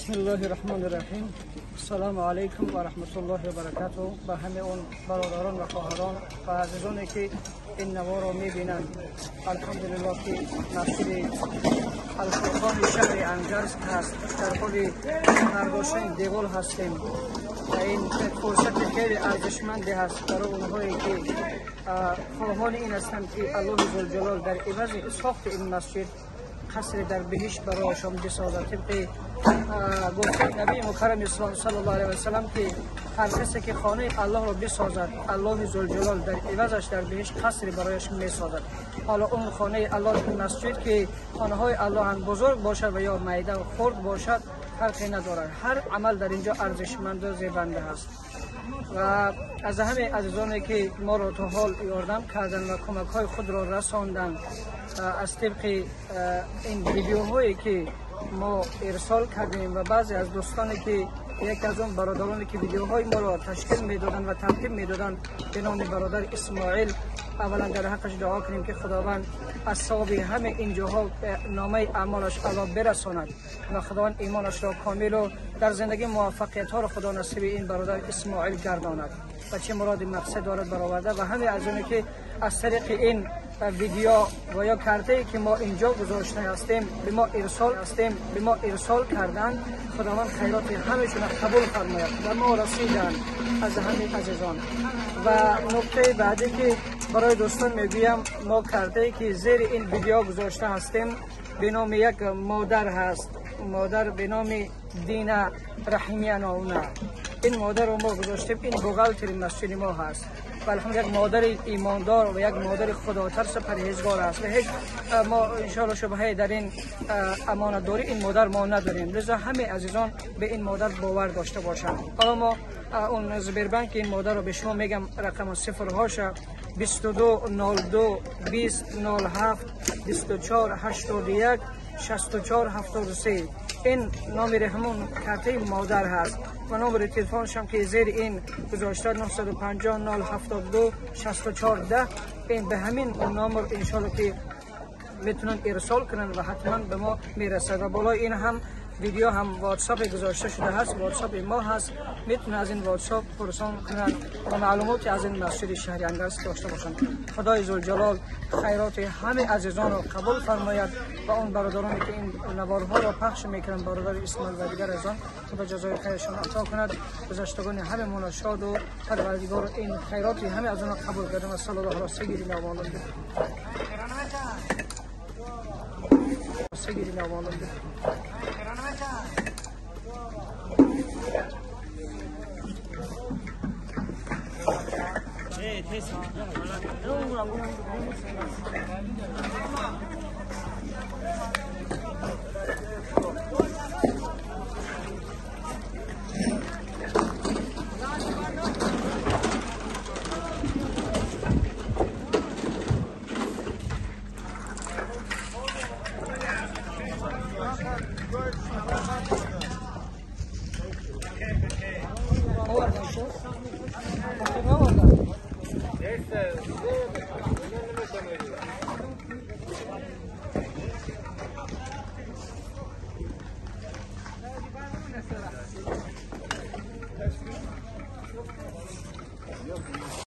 بسم الله الرحمن الرحیم. السلام علیکم و رحمت الله و برکاته. به همه اون برادران و خواهران و عزیزانی که این نوار را میبینند، الحمدلله که مسجد الفرقان شهر انگرز هست، در حال برداشتن دیوار هستیم و این فرصت خیلی ارزشمندی هست برای اونهایی که خواهان این هستند که الله ذوالجلال در عوض ساخت این مسجد قصر در بهشت برایشان بسازد. طبق گفته نبی مکرم اسلام صلی الله علیه و سلم که هر کسی که خانه الله را بسازد، الله ذوالجلال در عوضش در بهشت قصر برایش میسازد. حالا اون خانه الله مسجد که خانه های الله هم بزرگ باشد و یا میده و خرد باشد فرقی ندارد، هر عمل در اینجا ارزشمند و زیبنده است. و از همه عزیزانی که ما را تا حال یاردم کردن و کمک های خود را رساندن، از طبق این ویدیوهایی که ما ارسال کردیم و بعضی از دوستانی که یکی از اون برادرانی که ویدیوهای ما را تشکیل میدادن و ترتیب میدادن به نام برادر اسماعیل، اولا در حقش دعا کنیم که خداوند از ثواب همه اینجاها نامه اعمالش الله برساند و خداوند ایمانش را کامل و در زندگی موفقیت ها را خدا نصیب این برادر اسماعیل گرداند و چه مراد مقصد دارد برآورده. و همه از اونی که از طریق این ویدیو و یا کارتی که ما اینجا گذاشته هستیم به ما ارسال هستیم به ما ارسال کردن، خداوند خیرات همشون قبول فرماید و ما رسیدن از همه عزیزان. و نکته بعدی که برای دوستان میگویم، ما کارتی که زیر این ویدیو گذاشته هستیم به نام یک مادر هست، مادر به نام دینا رحیمی ناونا. این مادر رو ما گذاشتیم، این بغلتر مسجد ما هست و الحمد یک مادر ایماندار و یک مادر خداترس پرهیزگار است و هیچ ما انشاءالله شبهه در این امانتداری این مادر ما نداریم، لذا همه عزیزان به این مادر باور داشته باشند. حالا ما اون زبربنک این مادر رو به شما میگم، رقم صفر هاشه 22 02 20 07 24 81 64 73. این نام همون کارت مادر هست و نمبر تلفنش هم که زیر این گذاشته 950 072 64 10. این به همین نمبر انشالله که میتونن ارسال کنن و حتما به ما میرسد. و بالای این هم ویدیو هم واتساپ گذاشته شده هست، واتساپ ما هست، میتونه از این واتساپ پرسان کنن و معلومات از این مسجد شهر انگرز داشته باشن. خدای ذوالجلال خیرات همه عزیزان رو قبول فرماید و اون برادرانی که این نوارها را پخش میکنن، برادر اسماعیل و دیگر عزیزان، خدا جزای خیرشون عطا کند. گذشتگان همه مون شاد و پروردگار این خیرات همه از اونها قبول کردن. و صلی الله علی سیدنا و محمد. سیدنا و محمد. 네, 됐어.